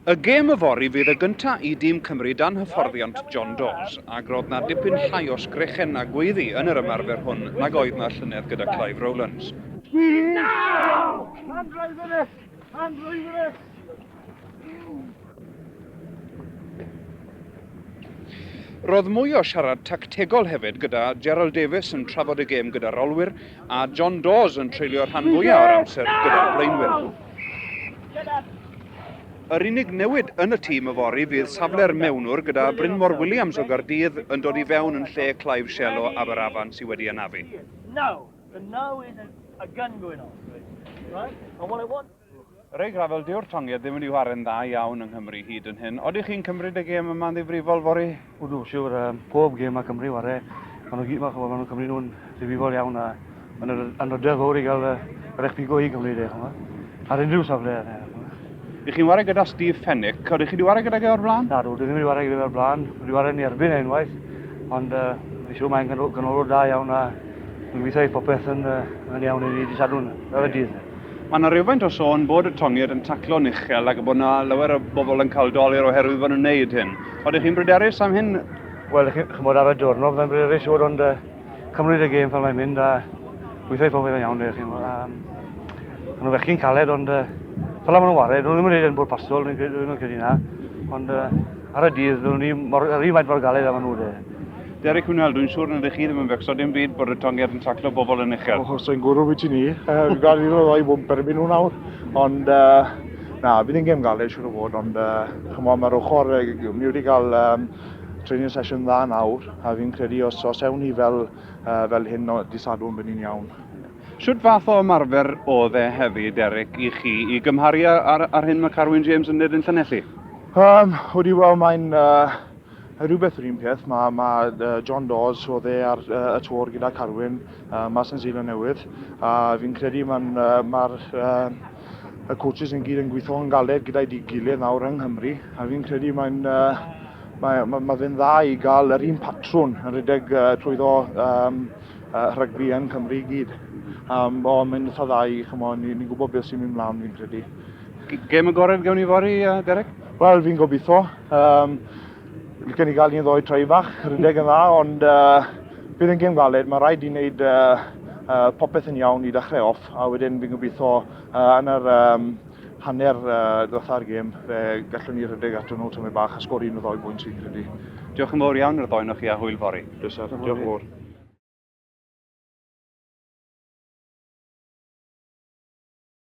Y gêm yfory fydd y gynta' i dîm Cymru dan hyfforddiant John Dawes, ac roedd 'na dipyn llai o sgrechen a gweiddi yn yr ymarfer hwn nag oedd 'na llynedd gyda Clive Rowlands. Roedd mwy o siarad tactegol hefyd gyda Gerald Davies yn trafod y gêm gyda'r olwyr a John Dawes yn treulio'r rhan fwyaf o'r amser gyda'r blaenwyr. Yr unig newid yn y tîm yfory fydd safle'r mewnwr gyda Brynmor Williams o Gaerdydd yn dod i fewn yn lle Clive Shell o Aberafan sydd wedi anafu. Ray Gravell, dyw'r Tongiaid ddim wedi chwarae'n dda iawn yng Nghymru hyd yn hyn. Odych chi'n cymryd y gêm yma'n ddifrifol fory? Ydw, siwr. Um, pob gêm mae Cymru ware, maen nhw gyd, maen nhw'n cymryd nhw'n ddifrifol iawn a mae'n anrhydedd fawr i gael yr eich pigo i Gymru, de, chymod. Ar unrhyw safle. Ych chi'n ware gyda Steve Fennick, ydych chi wedi ware gydag e o'r blaen? Na, dwi ddim wedi ware gyda fe o'r blaen. Wedi ware yn erbyn e unwaith, ond uh, fi'n siŵr mae'n ganolwr da iawn a Dwi'n gobeithio i popeth yn, uh, yn iawn i ni di Sadwrn ar y dydd. Mae yna rhywfaint o sôn bod y Tongiaid yn taclo'n uchel ac bod yna lawer o bobl yn cael dolur oherwydd bod nhw'n neud hyn. Odych chi'n bryderus am hyn? Wel, chymod ar y diwrnod, byddai'n bryderus siwr, ond uh, cymryd y gêm fel mae'n mynd a gweithio i popeth yn iawn. Chi'n um, maen nhw fechgyn caled, ond uh, fel maen nhw'n wared, nhw ddim yn gwneud yn bwrpasol, dwi'n credu na. Ond uh, ar y dydd, nhw'n ni mor, yr un faint mor galed a maen nhw. De. Derek Winnell, dwi'n siŵr nad ydych chi ddim yn becso dim byd bod y Tongiaid yn taclo bobl yn uchel. O, so'n gwrw beth i ni. Fi'n gael un o ddau bwmp erbyn nhw nawr. Ond, uh, na, bydd yn gêm galed siŵr o fod, ond uh, chymod, mae'r ochr, ni wedi cael um, training session dda nawr, a fi'n credu os, os ewn ni fel, uh, fel hyn o di Sadwrn, bydd ni'n iawn. Shwt fath o ymarfer oedd e heddi, Derek, i chi, i gymharu ar, ar hyn mae Carwyn James yn wneud yn Llanelli? Um, wedi wel, mae'n uh, rhywbeth yr un peth. Mae ma, uh, John Dawes oedd e ar uh, y tor gyda Carwyn uh, mas yn Seland Newydd. A fi'n credu mae'n uh, mae'r uh, y coaches yn gyd yn gweithio yn galed gyda'i gilydd nawr yng Nghymru. A fi'n credu mae'n uh, mae, mae, mae fe'n dda i gael yr un patrwn yn rhedeg uh, trwyddo um, uh, rygbi yn Cymru i gyd. Um, o, mae'n eitha dda i, chymod, ni'n ni gwybod beth sy'n mynd mlaen, fi'n credu. Gêm agored gawn ni fory, uh, Derek? Wel, fi'n gobeithio. Um, Licen i gael un ddoi troi fach, rhedeg yn dda, ond uh, bydd yn gêm galed. Mae rhaid i wneud uh, uh, popeth yn iawn i dechrau off, a wedyn fi'n gobeithio uh, yn yr um, hanner uh, diwetha'r gêm, fe gallwn ni rhedeg ato nhw tymed bach a sgori un o ddoi bwynt fi'n credu. Diolch yn fawr iawn i'r ddoi chi a hwyl fory. Diolch, diolch yn fawr.